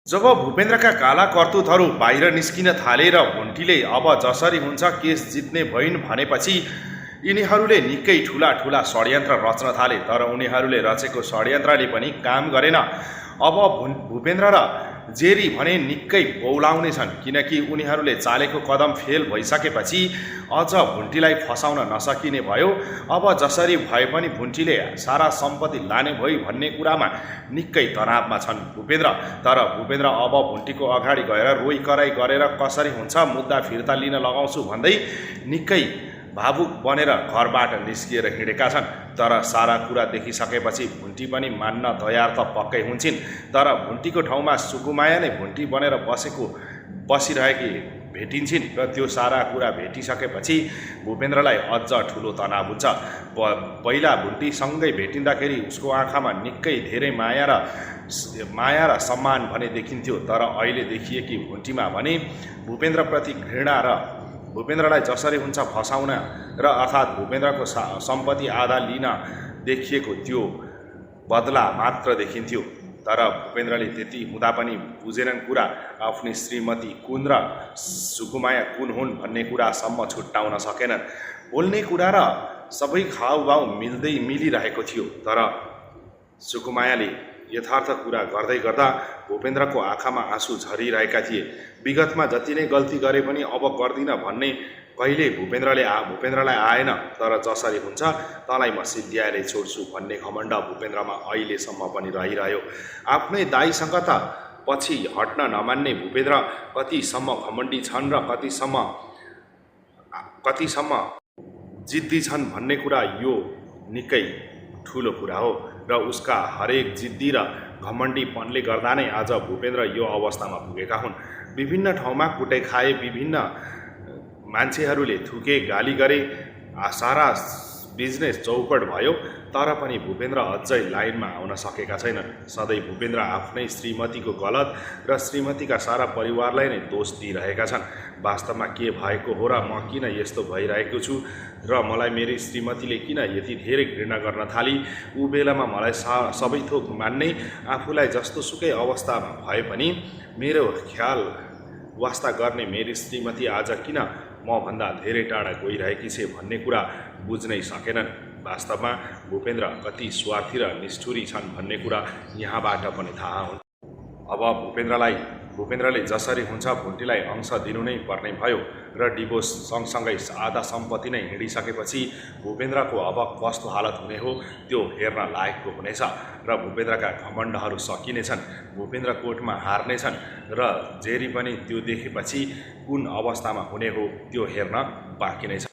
जब भूपेन्द्रका काला करतुतहरू बाहिर निस्किन थाले र भुन्टीले अब जसरी हुन्छ केस जित्ने भइन् भनेपछि यिनीहरूले निकै ठुला ठुला षड्यन्त्र रच्न थाले। तर उनीहरूले रचेको षड्यन्त्रले पनि काम गरेन। अब भूपेन्द्र र जेरी भने निकै बौलाउने छन्, किनकि उनीहरूले चालेको कदम फेल भइसकेपछि अझ भुन्टीलाई फसाउन नसकिने भयो। अब जसरी भए पनि भुन्टीले सारा सम्पत्ति लाने भयो भन्ने कुरामा निकै तनावमा छन् भूपेन्द्र। तर भूपेन्द्र अब भुन्टीको अगाडि गएर रोइ कराई गरेर कसरी हुन्छ मुद्दा फिर्ता लिन लगाउँछु भन्दै निकै भावुक बनेर घरबाट निस्किएर हिँडेका छन्। तर सारा कुरा देखिसकेपछि भुन्टी पनि मान्न तयार त पक्कै हुन्छन्। तर भुन्टीको ठाउँमा सुकुमाया नै भुन्टी बनेर बसिरहेकी भेटिन्छन् र त्यो सारा कुरा भेटिसकेपछि भूपेन्द्रलाई अझ ठुलो तनाव हुन्छ। पहिला भुन्टीसँगै भेटिँदाखेरि उसको आँखामा निकै धेरै माया र सम्मान भने देखिन्थ्यो। तर अहिले देखिएकी भुन्टीमा भने भूपेन्द्रप्रति घृणा र भूपेन्द्रलाई जसरी हुन्छ फसाउन र अर्थात् भूपेन्द्रको सम्पत्ति आधा लिन देखिएको त्यो बदला मात्र देखिन्थ्यो। तर भूपेन्द्रले त्यति हुँदा पनि बुझेनन् कुरा। आफ्नी श्रीमती कुन र सुकुमाया कुन हुन् भन्ने कुरासम्म छुट्याउन सकेनन्। बोल्ने कुरा र सबै हावभाव मिलिरहेको थियो। तर सुकुमायाले यथार्थ कुरा गर्दै गर्दा भूपेन्द्रको आँखामा आँसु झरिरहेका थिए। विगतमा जति नै गल्ती गरे पनि अब गर्दिन भन्ने कहिले भूपेन्द्रलाई आएन। तर जसरी हुन्छ तँलाई म सिद्ध्याएर छोड्छु भन्ने घमण्ड भूपेन्द्रमा अहिलेसम्म पनि रहिरह्यो। आफ्नै दाइसँग त पछि हट्न नमान्ने भूपेन्द्र कतिसम्म घमण्डी छन् र कतिसम्म जिद्दी छन् भन्ने कुरा यो निकै ठुलो कुरा हो। र उसका हरेक जिद्दी र घमण्डीपनले गर्दा नै आज भूपेन्द्र यो अवस्थामा पुगेका हुन्। विभिन्न ठाउँमा कुटाइ खाए, विभिन्न मान्छेहरूले थुके, गाली गरे, सारा बिजनेस चौपट भयो। तर पनि भूपेन्द्र अझै लाइनमा आउन सकेका छैनन्। सधैँ भूपेन्द्र आफ्नै श्रीमतीको गलत र श्रीमतीका सारा परिवारलाई नै दोष दिइरहेका छन्। वास्तवमा के भएको हो र म किन यस्तो भइरहेको छु र मलाई मेरी श्रीमतीले किन यति धेरै घृणा गर्न थाली। ऊ बेलामा मलाई सबै थोक मान्ने, आफूलाई जस्तो सुकै अवस्थामा भए पनि मेरो ख्याल वास्ता गर्ने मेरी श्रीमती आज किन मभन्दा धेरै टाढा गइरहेकी छे भन्ने कुरा बुझ्नै सकेनन्। वास्तवमा भूपेन्द्र कति स्वार्थी र निष्ठुरी छन् भन्ने कुरा यहाँबाट पनि थाहा हुन्छ। अब भूपेन्द्रले जसरी हुन्छ भुन्टीलाई अंश दिनु नै पर्ने भयो र डिभोर्स सँगसँगै आधा सम्पत्ति नै हिँडिसकेपछि भूपेन्द्रको अब कस्तो हालत हुने हो त्यो हेर्न लायकको हुनेछ। र भूपेन्द्रका घमण्डहरू सकिनेछन्। भूपेन्द्र कोर्टमा हार्नेछन् र जेरी पनि त्यो देखेपछि कुन अवस्थामा हुने हो त्यो हेर्न बाँकी नै छ।